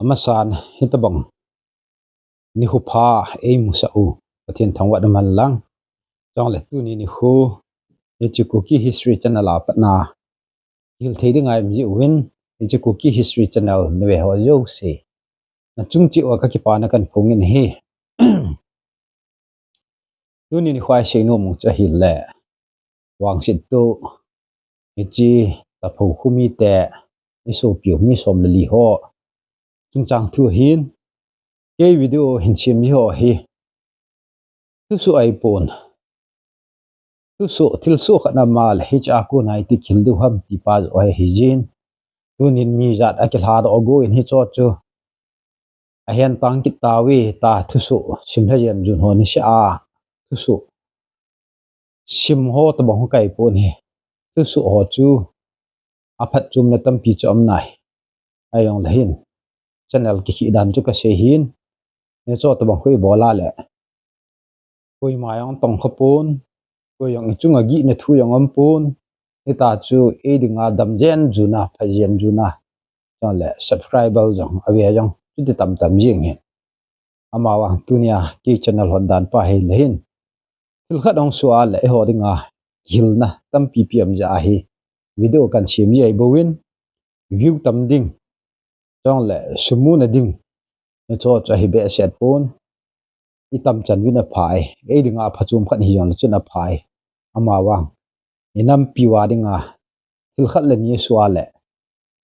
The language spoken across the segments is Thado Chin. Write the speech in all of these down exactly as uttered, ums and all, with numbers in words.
Amasan hitobang nikho pha eimusah u Pathen thangvah in umhen lang. Chule tuni nikho hiche Kuki History Channel a patna kihil thei dinga um jiuvin, hiche Kuki History Channel nave ho jouse nachung cheh uva kakipana kahin phongin ahi. Tuni nikho a isei nom u chu ahile, vangset toh, hiche Taphou khomi te, isopiu mi som le li ho chungchang thu ahin, kei video hin sem ji ho hi thusoh ahipon, thusoh, thilsoh khat na ma le hiche a kona iti kihil diu ham ti pa joh ahi jin. Tunin mi jat akilhadoh agon hicheho chu ahen tang kit tauve tia thusoh sim lha jen jun ho niseh a thusoh sim ho tobang ho kahi pon ahi. Thusoh ho chu aphatchomna tampi chu um nai. Ahijongle hin channel kikhih dan chu kasei ahin, hicheho tobang khu ibol a le koima jong tongkha pon, koi jong ichunga gihna thu jong um pon, hitia chu ei dinga dam jen jun a, pha jen jun a, chule subscriber jong ave jong chuti tamtam jeng ahin. Amavang tunia kei channel hot dan pa hile hin, thil khat hung soh a le eiho dinga kihilna tampi pi um jeh ahi, video kahin sem ji ahibouvin, view tam ding, chule sum muna ding, hicheho chu ahi behseh pon, itam chan uvin aphai, ei dinga phachom khat hijongle chun aphai. Amavang inampi uva dinga thil khat le ni soh a le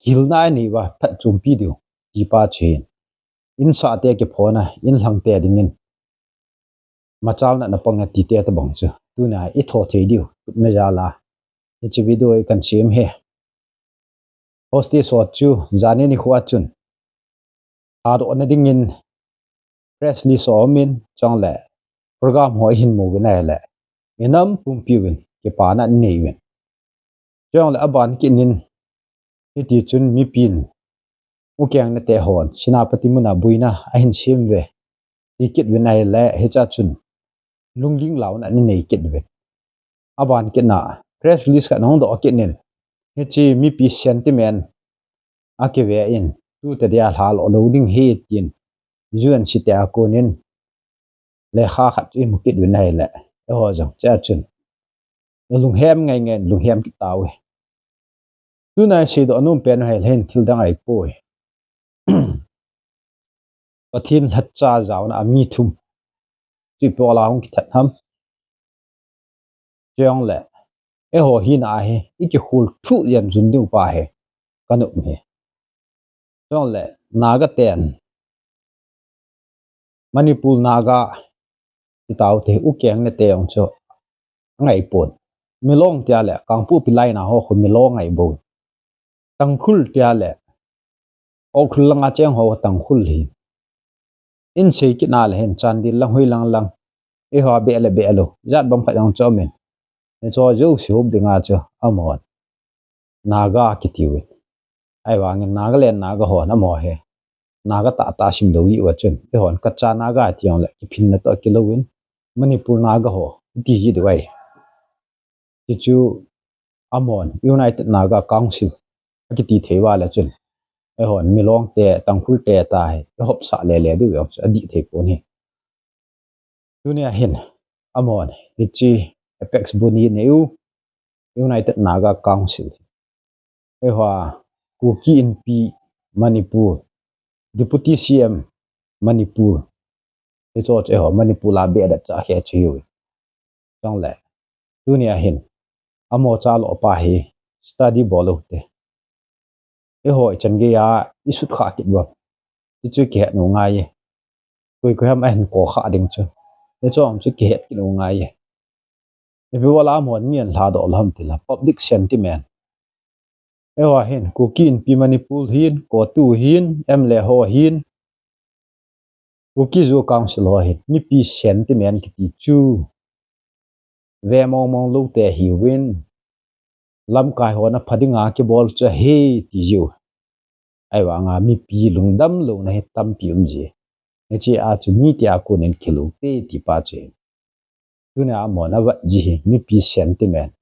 kihilna inei uva phatchompi diu ti pa chu ahin, insahte kiphona, inlhangte dingin machalna na pang e ti te tobang chu tunia itho thei diu tupna jal a hiche video hi kahin sem ahi. Hostage ho chu janhi nikho a chun lhadohna dingin press release aumin, chule program ho ihin mu uvin ahile inam pumpi uvin kipana inei uvin. Chule aban kit in hitichun mipin, ukengnate hon Senapati muna boina ahin sem uve ti kit uvin ahile hichea chun lungling launa inei kit uvin. Aban kit na press release khat ahung doh kit in, hiche mipi sentiment akive in, tu tedia lhaloh lou ding ahi tin U N C te a konin lekha khat chu imu kit uvin ahile, eiho jong chea chun ilunghem ngai ngai in lunghem kit tauve. Tuna iseidoh nom pen u ahile hin thil dang ahipoi, Pathen lhacha jaona a mi thum chu ipi bola hung kithat ham? Chujongle eiho hina ahi, ikikhol thuh jen jun diu pa hi kanom ahi. Chujongle Naga ten, Manipur Naga ti taute, ukengnate jong chu angaipon. Milong tia le Kangpokpi line a ho khu Milong ahibou. Tangkhul tia le Ukhrul langa cheng ho Tangkhul ahi. Insei kit na le hin Chandel lang, hoi lang lang, eiho beh le beh lou jat bang khat jong chu aumin, hicheho jouse hop dinga chu amahon Naga kitiuvin. Ahivangin Nagaland Naga hon amaho hi Naga tahtah asim lou jeh uva chun, eihon Kacha Naga iti jongle kiphinna toh akilouvin, Manipur Naga ho iti ji diu ahi. Chuchu amahon United Naga Council akiti thei uva le chun, eihon Milong te, Tangkhul te tia hi ihopsah lele diu jong chu adih thei pon ahi. Tunia hin amahon hiche apex body anei u, United Naga Council, eiho Kuki Inpi Manipur, Deputy C M Manipur, hicheho chu eiho Manipur a behdeh cha khe chu ahiuve. Chule tunia hin amaho chaloh pa hi study bol u hite. Eiho ichan geiya isut khah kit uvam, chuchu kihet u ngai e. Koi koi ham ahin kou khah ding chu, hicheho chu kihet kit u ngai e. Ipi bola amahon mi ahin lhadoh lou ham tile public sentiment. Eiho hin Kuki Inpi Manipur hin, CoTU hin, M L A ho hin, Kuki Zo Council ho hin mipi sentiment kiti chu ve mong mong loute ahiuvin, lamkai hon apha dinga kibol chu ahi ti jiu. Ahivanga mipi lungdam louna hi tampi um ji. Hichea chu mite a konin khel u hite ti pa chu ahi. Tunia amahon avet ji hi mipi sentiment.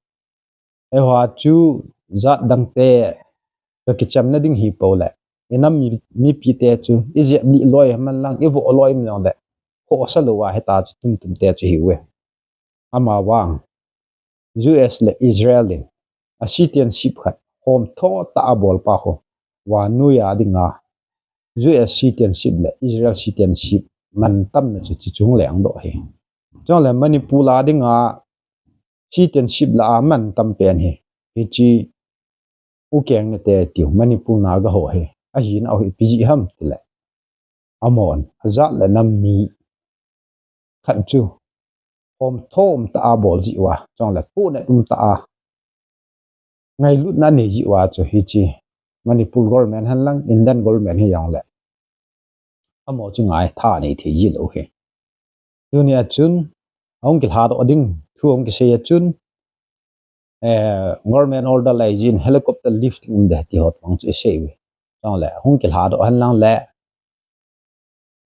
Eiho chu jat dangte toh kichamna ding hipou le, inam mi, mipite chu ijep lih loi man lang, ivoh loi man lang le, khohsa louva hita chu tumtum te chu hiuve. Amavang U S le Israel in a citizenship khat hom tho tah a bol pa ho, vannoi a dinga U S citizenship le Israel citizenship mantamna chu chi chung leng doh hi. Chule Manipur a dinga citizenship la a mantam pen hi, hiche U Keng ne te tiu Manipur Naga ho hi, ahin a hi ipi jeh ham tile, amon ajat le nam mi khat chu hom thom tah a bol jeh uva, chule pohnat um tah a ngailutna nei jeh uva chu hiche Manipur government hen lang, Indian government hi jong le, amaho chu ngaitha nei thei ji lou hi. Tunia chun, ahung kilhadoh ding thu ahung kisei a chun, eh, government order lai jin helicopter lifting um de ti ho tobang chu isei uve. Chule, hung kilhadoh hen lang le,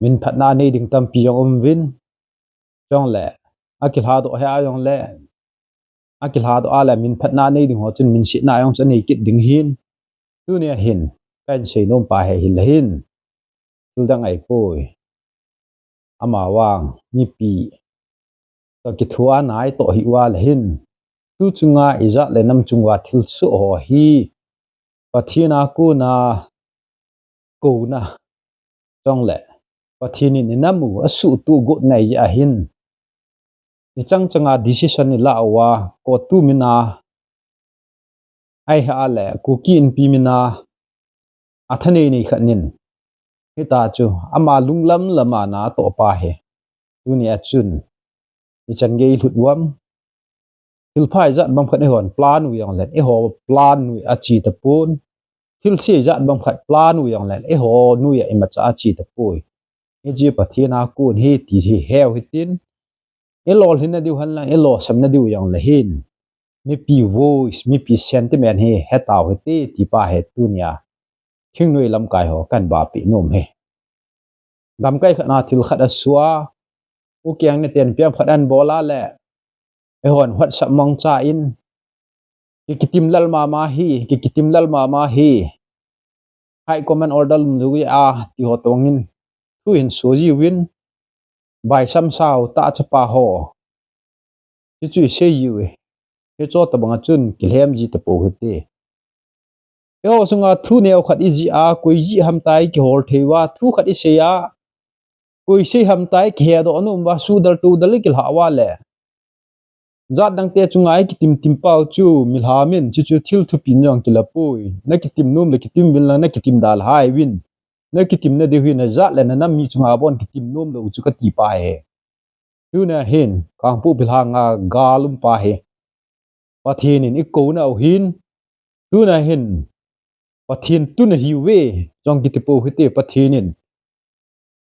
min phatna nei ding tampi jong um uvin. Chule, akilhadoh hi a jong le, akilhadoh a le min phatna nei ding ho chun min sihna jong chu anei kit ding hin. Tunia hin, kahin sei nom pa hi hile hin, thil dang ahipoi. Amavang mipi toh kithoa nai toh hi uva le hin, tu chunga ijat le nam chunga thilsoh ho hi Pathen a kona kouna, chule Pathen in inam u asuhtoh got nai jeh a hin, ichang changa decision ilah uva, CoTU min a, ahi a le Kuki Inpi min a, athanei nei khat in, hita chu ama lunglam lam a na atoh pa hi, tunia chun ichan gei lhut uvam. Thilpha ijat bang khat eihon plan u jong le, eiho plan u ache tapon. Thilse ijat bang khat plan u jong le, eiho noiya imacha ache tapoi. Hiche Pathen a kon hi ti hi heu hitin, ilolhinna diu hen lang, ilolsamna diu jong le hin, mipi voice, mipi sentiment hi hetau hite ti pa hi tunia thingnoi lamkai ho kahin bapeh nom hi. Gamkai khat na thil khat asua, U Keng ne ten piam khat ahin bol a le, eihon WhatsApp mangcha in, ki, kitim lel mama hi, ki, kitim lel mama hi, High Command order lum lou a ti ho tobang in thu hin so jiuvin, baisam sao tah chapa ho, hichu isei jiuve. Hiche tobang a chun kilhem ji tapou hite. Eiho sunga thu neo khat ijih a, koi jih ham tai kihol thei uva, thu khat isei a, koi sei ham tai kihedoh nom uva, sudal tudal ikilhah uva le, jat dangte chunga ikitim tim pau chu milham in, chuchu thil thupin jong kilapoi. Nakitim nom le kitim uvin lang, nakitim dalha uvin. Nakitimna diu hi najat le nanam mi chunga bon kitim nom lou chu kati pa hi. Tunia hin, Kangpokpi lhanga gal um pa hi, Pathen in eikou nau hin, tunia hin, Pathen tun ahiuve, jong kiti pou hite. Pathen in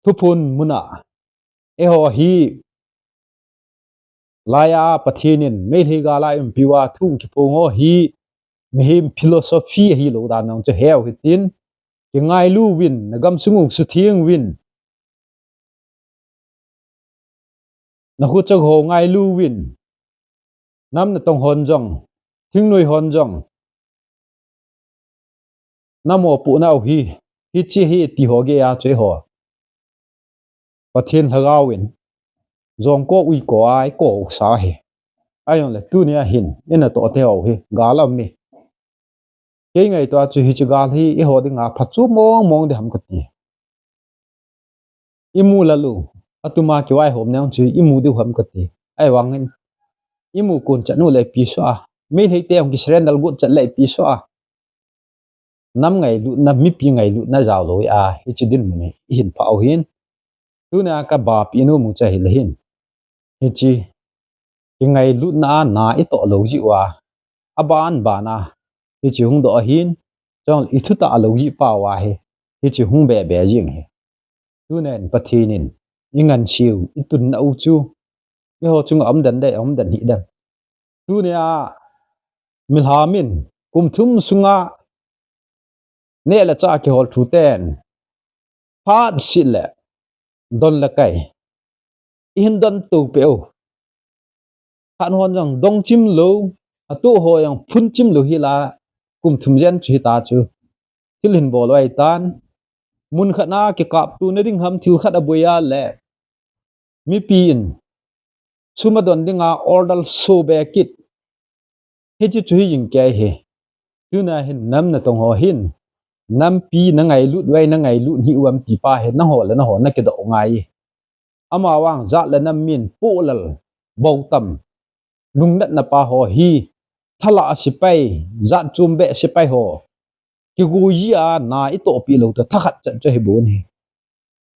thuphon muna, eiho hi, laiya Pathen in Meitei gal a umpiuva thu kiphong ho hi, mihem philosophy ahilou dan jong chu heu hitin, kingailu uvin, nagamsung u sutheng uvin, nakhuchang ho ngailu uvin, nam natong hon jong, thingnoi hon jong, namopohnau hi, hiche hi ti ho geiya chu eiho, Pathen lhagao in, jong ko ui ko a, iko usa hi. Ahijongle tunia hin, inatoh teho hi gal a um e. Kei ngaito a chu hiche gal hi eiho dinga phatchom mong mong ding ham kati. Imu lel u, atuma kivaihom neo chu imu diu ham kati. Ahivangin, imu kon chan u le ipi soh a, Meitei te hung kisurrender got chat le ipi soh a, nam ngailutna, mipi ngailutna jaolou a hiche dinmun hi ihin phah u hin. Tunia kabapeh nom u chu ahile hin, hiche kingailutna a na itoh lou jeh uva, aban ban a hiche hungdoh ahin, chule ithutah lou jeh pau a hi, hiche hung bebe jeng hi. Tunin Pathen in ingansei u, itunnau chu, eiho chunga umden dei, umden hih dem. Tunia milham in kum thum sunga neh le chah kihol thu ten, phat seh le don le kai ihin don toupeh u. Khat hon jong dong chim lou, atoh ho jong phun chim lou hila, kum thum jen chu hita chu, thil hin bol u ahitan. Mun khat na kikapto na ding ham thil khat aboi a le, mipi in sum adon dinga order so be kit. Hiche chu hi jing kei hi. Tuna hin nam natong ho hin, nampi na ngailut vai na ngailut hi uam ti pa hi, nangho le nangho na kidoh ngai. Amavang jat le nam min polal, bautam, lungnatna pa ho hi, thala a sipai, jat chom be sipai ho. Kigu ji a na i tohpi lou ta thakhat chan chu hi bon hi.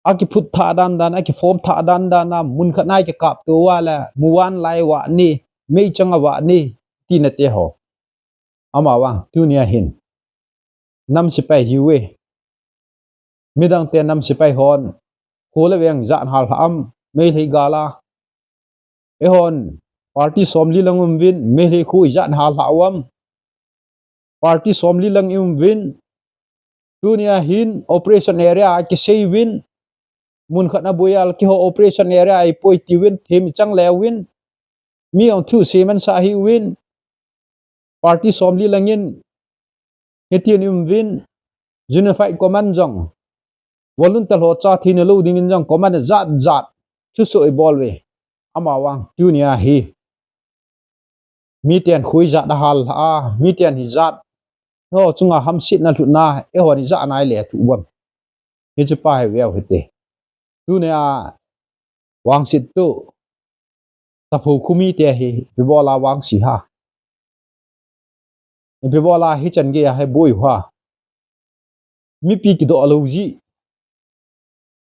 A kiphut tha dan dan, a kiform tha dan dan a, mun khat na kikapto a le, muvan lai va ni, meichang a va ni, tina te ho. Amavang, tunia hin. Nam sipai hiuve. Midang te nam sipai hon, kho le veng jat hal ham, Meitei gal a. Eihon, party somli lang um vin, Meitei khu i jat hal ham. Party somli lang i um vin, tunia hin operation area a kisei vin, mun khat na boial kiho operation area a i poi ti vin, thim chang le vin, mi ong thu seman sa hi vin, party somli lang in, hitin i um vin, unified command jong, volunteer ho cha thina lou ding in jong, command jat jat, thu so i bol ve, amavang, tunia hi. Mi ten khu i jat a hal a, mi ten hi jat. Ho chunga hamsetna lhutna, eiho ni jat nai le thu uam. Hiche pa hi veu hite. Tunia vangset tu. Tapho khu mi te hi, ipi bola vangse ha. Ipi bola hichan gei a hi boi ha. Mipi kidoh lou ji.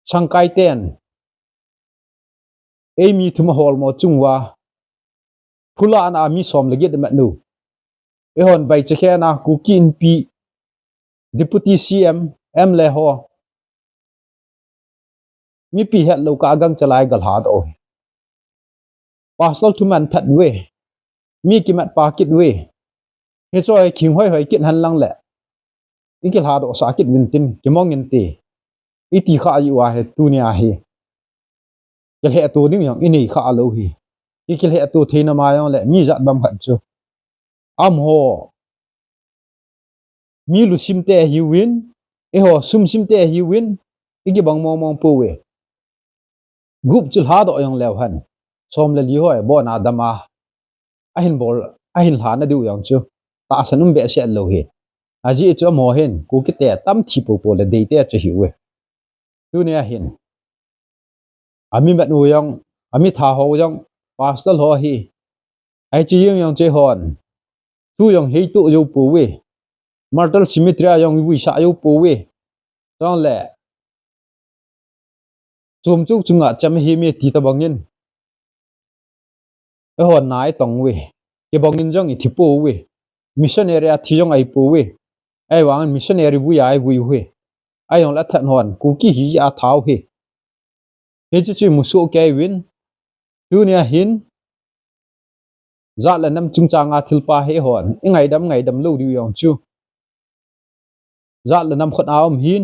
Sangkai ten. Ei mi thum a holmo chung uva. Phula ana mi som le get mat nu. Eihon bai chekhen a Kuki Inpi. Deputy C M, M L A ho. Mipi het lou ka agang chalai gal ha do. Pastor thu man that ve. Mi kimat pa kit ve. Hicho hi khing hoi hoi kit han lang le. I kilha do sa kit vin tin, kimong in ti. I ti kha ji uva hi tunia hi. Kilhe to ding jong i nei kha lou hi. I kilhe to theina ma jong le, mi jat bang khat chu. Amaho. Mi lusim te hiuvin, eiho sumsim te hiuvin, i kibang mong mong pouve. Gup chu lha doh jong leu hen. Som le li ho, bon a dam a. Ahin bol, ahin lha na diu jong chu. Tahsan um behseh lou hi. Ajeh chu amaho hin, Kuki te tam thi popo le dei te chu hiuve. Tunia hin. Ami mat u jong, ami tha ho jong, pastor ho hi. Ai chi jing jong che hon. Tu jong hei tu jou pouve. Martyr cemetery a jong vui sa jou pouve. Jong le. Chom chu chunga cham hi mi ti ta bangin. Eihon nai tong uve. Kibang in jong i thi pouve. Missionary a thi jong ahi pouve. Ahivangin missionary vui a i vui uve. Ahijong le athat hon Kuki hi a thau hi. Hichu chu i musoh kei uvin. Tunia hin. Jat le nam chungchang a thil pa hi hon. I ngaidam ngaidam lou diu jong chu. Jat le nam khut a um hin.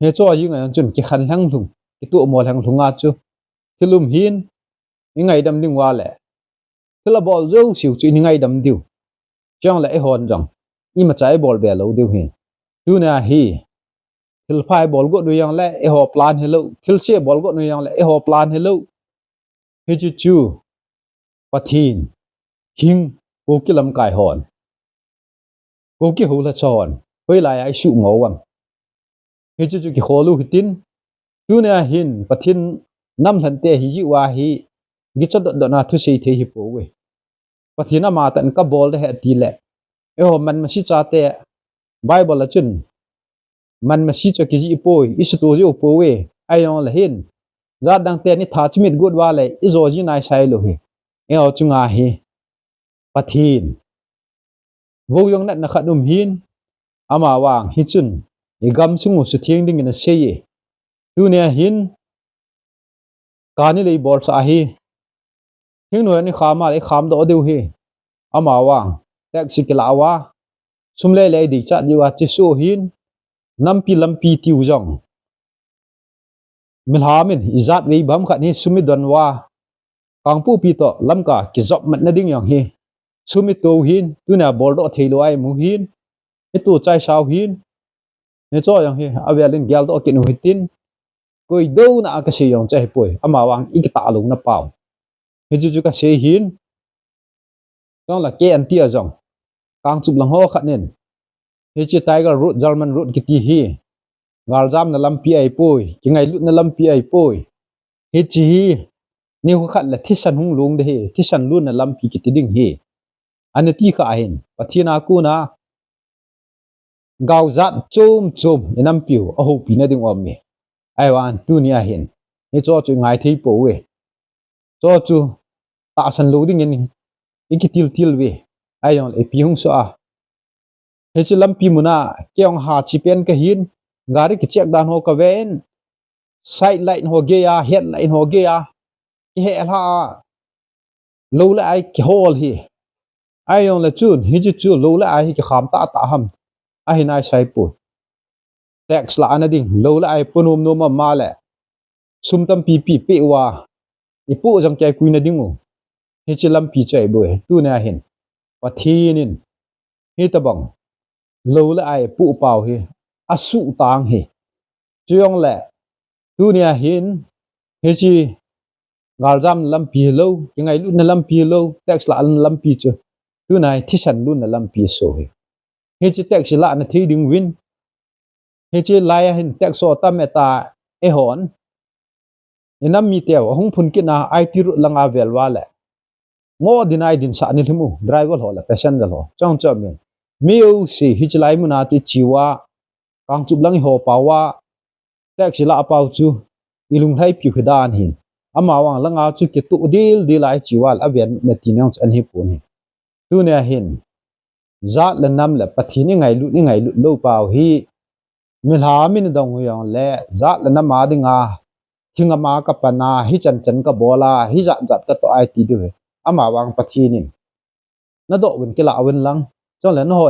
Hicho jing a jong chun kikhen lheng lhung. Kituh mo lheng lhung a chu. Thil um hin. I ngaidam ding uva le. Thil abol jouse u chu i ngaidam diu. Chang le eihon jong. Imacha i bol be lou diu hin. Tunia hi. Thil pha i bol got u jong le eiho plan hilou. Thil se bol got u jong le eiho plan hilou. Hichu chu. Pathen. Hing. Kuki lamkai hon. Kuki hou la chon. Hoilai a i suh ngou vang. Hichu chu kikhol u hitin. Tunia hin Pathen nam lhante hi ji uva hi. Gicha dot dot na thusei thei hi pouve. Pathen ama tan ka bol de he ti le. Eiho man masi chate. Bible a chun. Man masi chu kiji poi. I sutu ji u pouve. Ahijong le hin. Jat dang te ni tha chimit got uva le. I jo ji nai sai lou hi. Eiho chunga hi. Pathen. Vo jong natna khat um hin. Amavang hichun. I gam sung u sutheng ding in asei e. Tunia hin. Kani le i bol sa hi. Hing noi ni kham a le kham doh diu hi. Amavang. Taxi kila uva. Sum le le i dei chat diu a chi su hin. Nampi lampi tiu jong. Milham in i jat vei bam khat hi sum i don uva. Kangpokpi to Lamka kijop mat na ding jong hi. Sum i to hin, tunia bol doh thei lou a i mu hin. I to chai sau hin. Hiche jong hi avel in geldoh kit u hitin, koi douna a kasei jong chu ahipoi, amavang ikitah louna pau. Hiche chu kasei hin, chule K N T a jong, Kangchup lang ho khat in, hiche Tiger Road, German Road kiti hi galjamna lampi ahipoi, kingailutna lampi ahipoi. Hiche hi nikho khat le thisan hung lhung ding ahi, thisan lutna lampi kiti ding ahi, ana ti kha ahin, Pathen a kona gaojat chom chom inampiu ahoupina ding aume. Ahivangin tunia hin hicheho chu ingai thei pouve. Chuche chu tahsan lou dingin ikitil til uve. Ahijongle ipi hung soh a, hiche lampi muna kei jong hachi pen kahin, gari kichek dan ho kaven, side light ho gei a, headlight ho gei a, kihei lha a, lou le ai kihol hi. Ahijongle chun hiche chu lou le ai hi kikham tahtah ham, ahi naisai poi. Tax lahna ding, lou le ai ponom nom a, ama le sum tampi pi peh uva, ipoh jong kei kuina dingu, hiche lampi chu ahibouve. Tunia hin Pathen in hitobang lou le ai ipoh pau hi asuhtang ahi. Chujongle tunia hin hiche galjamna lampi hilou, kingailutna lampi hilou, tax lahna lampi chu, tunia hi thisan lutna lampi asoh ahi. Hiche tax ilahna thei dinguvin, hiche laiya hin tax ho tam eta, eihon inam miteu ahung phun kitna I T road langa vel uva le, ngoh ding a idinsah nilhim u, driver ho le passenger ho, chong chom in, mi jouse hiche lai muna chu iche uva, Kangchup lang iho pau a, tax ilah pau chu ilunglhaipiu hi dan ahin, amavang langa chu kitoh dildil a iche uva le aven nati nang chu ana hipon ahi. Tunia hin jat le nam le Pathen ingailut, ingailut lou pau hi, milham in adong u jongle, jat le nam a dinga thing ama kapan a, hichan chan kabol a, hijat jat katoh a iti diu ahi. Amavang Pathen in nadoh uvin kilah uvin lang, chule nangho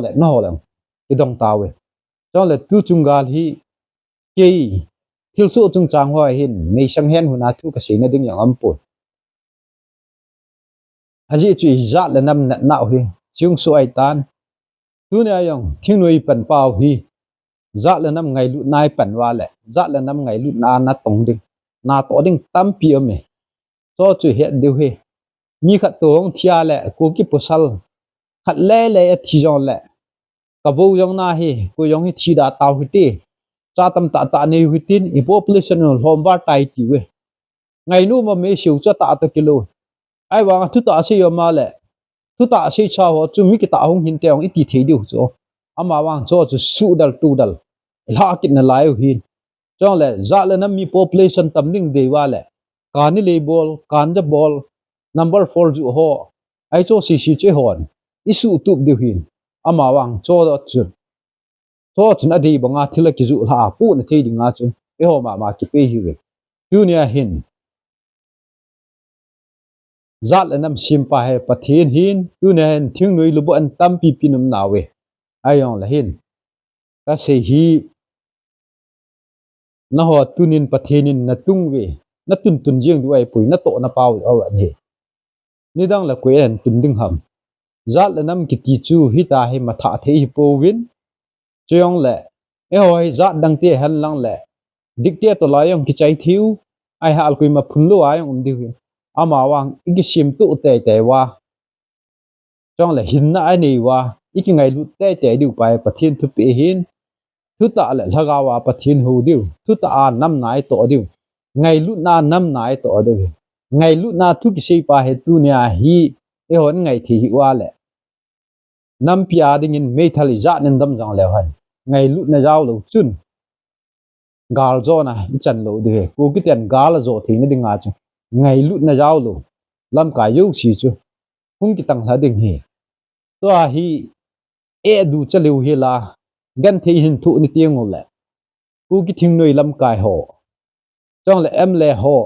le nangho lang kidong tauve. Chule tu chunggal hi kei thilsoh chungchang ho hin meisang hen hon a thu kaseina ding jong aumpoi. Ajeh chu ijat le nam natnau hi chung soh ahitan. Tunia jong thingnoi pan pau hi jat le nam ngailutna ipan uva le, jat le nam ngailutna natong ding, natoh ding tampi aume. Chuche chu het diu ahi. Mi khat toh hung thi a le Kuki pasal khat lele athi jongle, kavou jong nahi, koi jong hi thi da tau hite, cha tamtah tah nei u hitin, i population u lhomval tai tiu ve. Ngainom aume, seiu chu atah tah kilou. Ahivanga thutah sei um a le, thutah seicha ho chu mi kitah hung hinte hung iti thei diu chu. Amavang chu chu suhdal tudal ilhah kit nalai u hin. Chule jat le nam mi population tam ding dei uva le, kani lei bol, kanja bol, number four ju ho, ahi chu sisi chu eihon isuhtup diu hin. Amavang chu chun, chu chun adei banga thil akijuh lha a pohna thei dinga chu eiho mama kipei hiuve. Tunia hin jat le nam sempa hi Pathen ahin, tunia hin thingnoi lubuh in tampi pi um nauve. Ahijongle hin kasei hi, nangho tunin Pathen in natung uve, natuntun jeng diu ahipoi, natohna pau ahi. Nidang le koi ahin tun ding ham. Jat le nam kiti chu hitia hi mathah thei hipouvin. Chujongle eiho hi jat dangte hen lang le, dictator lai jong kichai thei u, ahile koima phunlou a jong um diu hin. Amavang ikisemtoh teitei uva, chule hinna anei uva, ikingailut teitei diu pa hi Pathen thupeh ahin. Thutah le lhagao a Pathen hou diu, thutah a namna itoh diu, ngailutna namna itoh diu hi. Ngailutna thu kisei pa hi tunia hi eihon ngai thei hih uva le, nampi a dingin meithal ijat nin dam jongleu hen, ngailutna jaolou chun galjona ichan lou diu hi. Kukiten gal ajo theina dinga chu ngailutna jaolou lamkai jouse chu hung kitang lha ding ahi. Tua hi eh ducha leu hi la, genthei hin thoh ni tengule, Kuki thingnoi lamkai ho, chule M L A ho,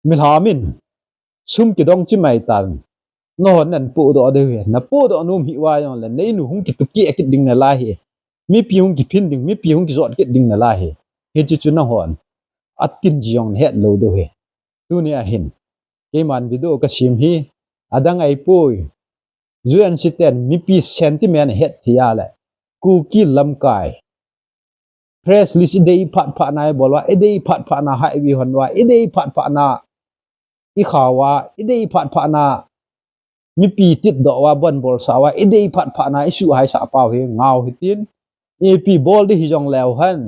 milham in sum kidong chimai tan, nahon nahin pohdoh diu hi. Napohdoh nom hih uva jongle, na in u hung kitup keh kit ding nalai hi. Mipi hung kiphin ding, mipi hung kijot kit ding nalai hi. Hiche chu nahon atin ji jong nahet lou diu hi. Tunia hin keiman video kasem hi adang ahipoi, U N C ten mipi sentiment ahet thei a le, Kuki lamkai Press release idei phat phat na ibol uva, idei phat phat na highway hon uva, idei phat phat na ikhao uva, idei phat phat na mipi titdoh uva, bon bolsah uva, idei phat phat na isuhhaisah pau hi ngau hitin, ipi bol ding hijong leu hen,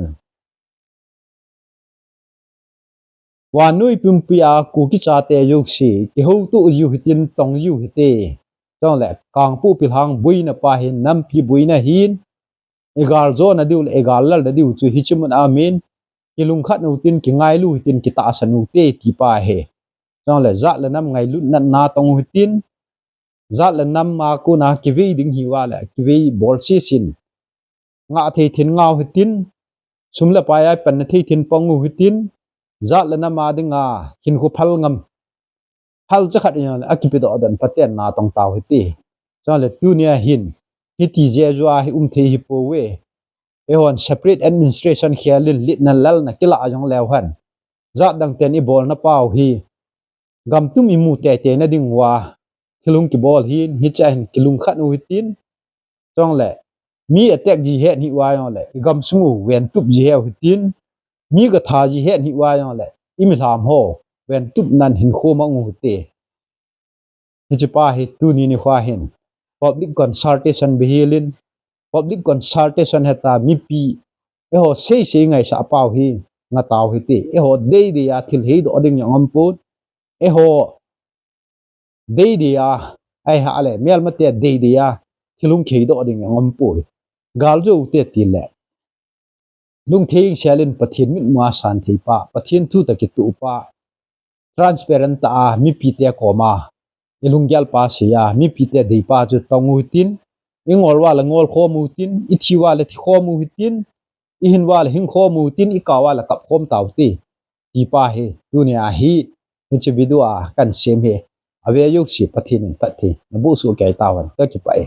vannoi pumpi a Kuki chate jouse kihoutoh jiu hitin, tong jiu hite. Chule Kangpokpi lhang boina pa hin, nampi boina hin, igal jona diu le igal lalna diu chu hiche mun a umin, kilungkhat u hitin, kingailu hitin, kitahsan u hite, ti pa hi. Chule jat le nam ngailutna natong u hitin, jat le nam a kona kivei ding hiuva le kivei bol sese in, ngah thei thin ngau hitin, sum le pai a panna thei thin pang u hitin, jat le nam a dinga hinkho phal ngam, phalcha khat in le akipedoh dan Pathen natong tau hite. Chule tunia hin hiti jeh a hi um thei hipouve. Eihon separate administration khel in litna lalna kilah jong leu hen, jat dang ten ibolna pau hi gam tum imu teitei na ding uva thil hung kibol hin, hichea hin kilungkhat u hitin, chule mi attack ji het hih uva jongle igamsung u ventup ji heu hitin, mi gatha ji het hih uva jongle imilham ho ventupnan hinkho mang u hite. Hiche pa hi tuni nikho hin public consultation bihil in, public consultation heta mipi eiho seisei ngaisah pau hi ngatau hite. Eiho deidei a thil heidoh ding jong umpon, eiho deidei a, ahiloule melmate deidei a thil hung kiheidoh ding jong umpoi. Galjou te tile lungthim sel in Pathen mitmu a san thei pa, Pathen thu toh kitoh pa, transparent tah a mipite koma ilunggel pa sei a mipite deipa chu tong u hitin, ingol uva le ngol khom u hitin, ithi uva le thi khom u hitin, ihin uva le hing khom u hitin, ikap uva le kap khom tau hite, ti pa hi tunia hi hiche video a kahin sem hi. Ave jouse Pathen in phatthei naboh soh kei tauhen, kakipah e.